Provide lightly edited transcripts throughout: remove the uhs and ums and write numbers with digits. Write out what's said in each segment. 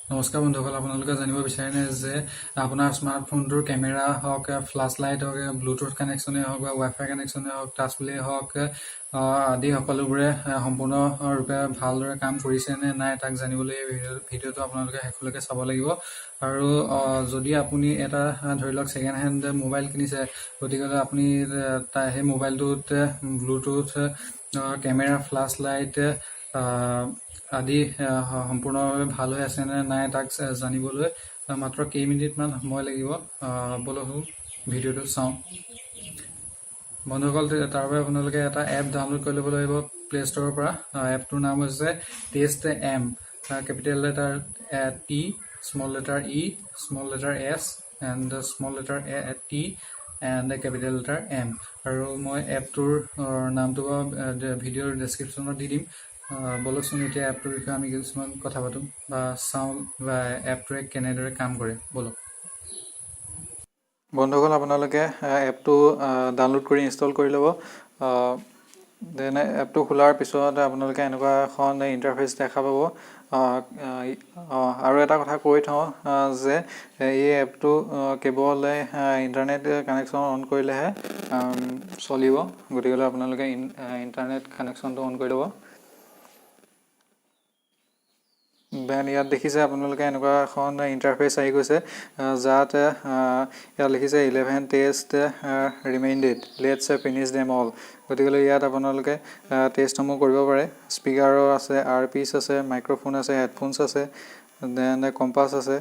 নমস্কাৰ বন্ধুসকল, আপোনালোকে জানিব বিচাৰেনে যে আপোনাৰ স্মাৰ্টফোনটোৰ কেমেৰা হওক, ফ্লাছ লাইট হওক, ব্লুটুথ কানেকশ্যনেই হওক বা ৱাইফাই কানেকশ্যনেই হওক, টাচ প্লে হওক আদি সকলোবোৰে সম্পূৰ্ণৰূপে ভালদৰে কাম কৰিছে নে নাই, তাক জানিবলৈ এই ভিডিঅ'টো আপোনালোকে শেষলৈকে চাব লাগিব। আৰু যদি আপুনি এটা ধৰি লওক ছেকেণ্ড হেণ্ড মোবাইল কিনিছে, গতিকে আপুনি সেই মোবাইলটোত ব্লুটুথ, কেমেৰা, ফ্লাছ লাইট আদি সম্পূৰ্ণভাৱে ভাল হৈ আছে নে নাই, তাক জানিবলৈ মাত্ৰ কেইমিনিটমান সময় লাগিব। ব'লক, ভিডিঅ'টো চাওঁ। বন্ধুসকল, তাৰ বাবে আপোনালোকে এটা এপ ডাউনলোড কৰি ল'ব লাগিব প্লে ষ্ট'ৰৰ পৰা। এপটোৰ নাম হৈছে test M, capital letter T, small letter E, small letter S and small letter A T and capital letter M। আৰু মই এপটোৰ নামটো ভিডিঅ'ৰ ডেছক্ৰিপশ্যনত দি দিম। ব'লকচোন, এতিয়া এপটোৰ বিষয়ে আমি কিছুমান কথা পাতোঁ বা চাওঁ বা এপটোৱে কেনেদৰে কাম কৰে। ব'লক। বন্ধুসকল, আপোনালোকে এপটো ডাউনলোড কৰি ইনষ্টল কৰি ল'ব। Then এপটো খোলাৰ পিছত আপোনালোকে এনেকুৱা এখন ইণ্টাৰফেচ দেখা পাব। আৰু এটা কথা কৈ থওঁ যে এই এপটো কেৱল ইণ্টাৰনেট কানেকশ্যন অন কৰিলেহে চলিব। গতিকেলৈ আপোনালোকে ইণ্টাৰনেট কানেকশ্যনটো অন কৰি ল'ব। Then ইয়াত দেখিছে আপোনালোকে, এনেকুৱা এখন ইণ্টাৰফেচ আহি গৈছে, যাত ইয়াত লিখিছে "11 test remaining, let's finish them all"। গতিকেলৈ ইয়াত আপোনালোকে টেষ্টসমূহ কৰিব পাৰে। স্পীকাৰো আছে, আৰপিচ আছে, মাইক্ৰ'ফোন আছে, হেডফোনছ আছে, then compass আছে,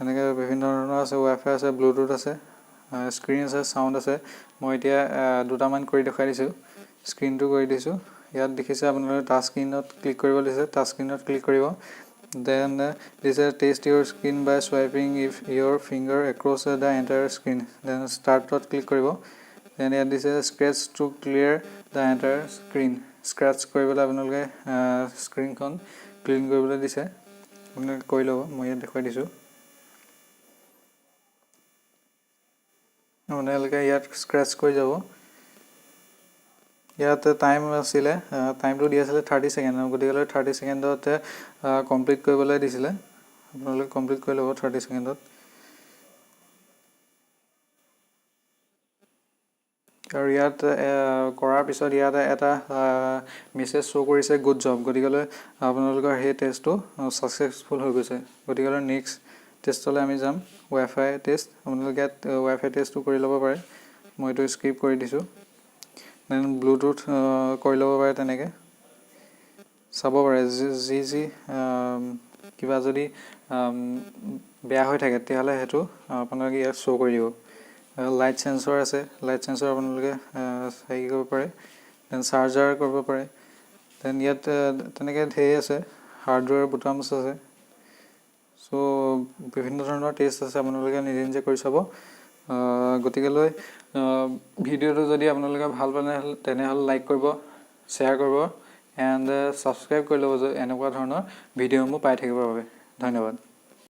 এনেকৈ বিভিন্ন ধৰণৰ আছে, ৱাইফাই আছে, ব্লুটুথ আছে, স্ক্ৰীণ আছে, চাউণ্ড আছে। মই এতিয়া দুটামান কৰি দেখুৱাই দিছোঁ। স্ক্ৰীণটো কৰি দিছোঁ। ইয়াত দেখিছে আপোনালোকে, টাচ স্ক্ৰীণত ক্লিক কৰিব দিছে। টাচ স্ক্ৰীণত ক্লিক কৰিব। Then দিছে "Test your screen by swiping if your finger across the entire screen"। Then ষ্টাৰ্টত click কৰিব। Then ইয়াত দিছে "Scratch to clear the entire screen"। Scratch কৰিবলৈ আপোনালোকে স্ক্ৰীণখন ক্লিন কৰিবলৈ দিছে। আপোনালোকে কৰি ল'ব। মই ইয়াত দেখুৱাই দিছোঁ। আপোনালোকে ইয়াত স্ক্ৰেচ কৰি যাব। ইয়াত টাইম আছিলে, টাইমটো দি আছিলে 30 ছেকেণ্ড। গতিকেলৈ 30 ছেকেণ্ডতে কমপ্লিট কৰিবলৈ দিছিলে। আপোনালোকে কমপ্লিট কৰি ল'ব 30 ছেকেণ্ডত। আৰু ইয়াত কৰাৰ পিছত ইয়াত এটা মেছেজ শ্ব' কৰিছে, "গুড জব"। গতিকেলৈ আপোনালোকৰ সেই টেষ্টটো ছাকচেছফুল হৈ গৈছে। গতিকেলৈ নেক্সট টেষ্টলৈ আমি যাম, ৱাইফাই টেষ্ট। আপোনালোকে ইয়াত ৱাইফাই টেষ্টটো কৰি ল'ব পাৰে। মই এইটো স্কিপ কৰি দিছোঁ। Then Bluetooth কৰি ল'ব পাৰে। তেনেকৈ চাব পাৰে, যি যি কিবা যদি বেয়া হৈ থাকে, তেতিয়াহ'লে সেইটো আপোনালোকে ইয়াত শ্ব' কৰি দিব। লাইট চেঞ্চৰ আছে, লাইট চেঞ্চৰ আপোনালোকে হেৰি কৰিব পাৰে। Then charger কৰিব পাৰে। Then ইয়াত তেনেকৈ ধেৰ আছে, হাৰ্ডৱেৰ বুটামছ আছে। চ' বিভিন্ন ধৰণৰ টেষ্ট আছে, আপোনালোকে নিজে নিজে কৰি চাব। গতিকেলৈ ভিডিঅ'টো যদি আপোনালোকে ভাল পালে, তেনেহ'লে লাইক কৰিব, শ্বেয়াৰ কৰিব এণ্ড ছাবস্ক্ৰাইব কৰি ল'ব, এনেকুৱা ধৰণৰ ভিডিঅ'সমূহ পাই থাকিবৰ বাবে। ধন্যবাদ।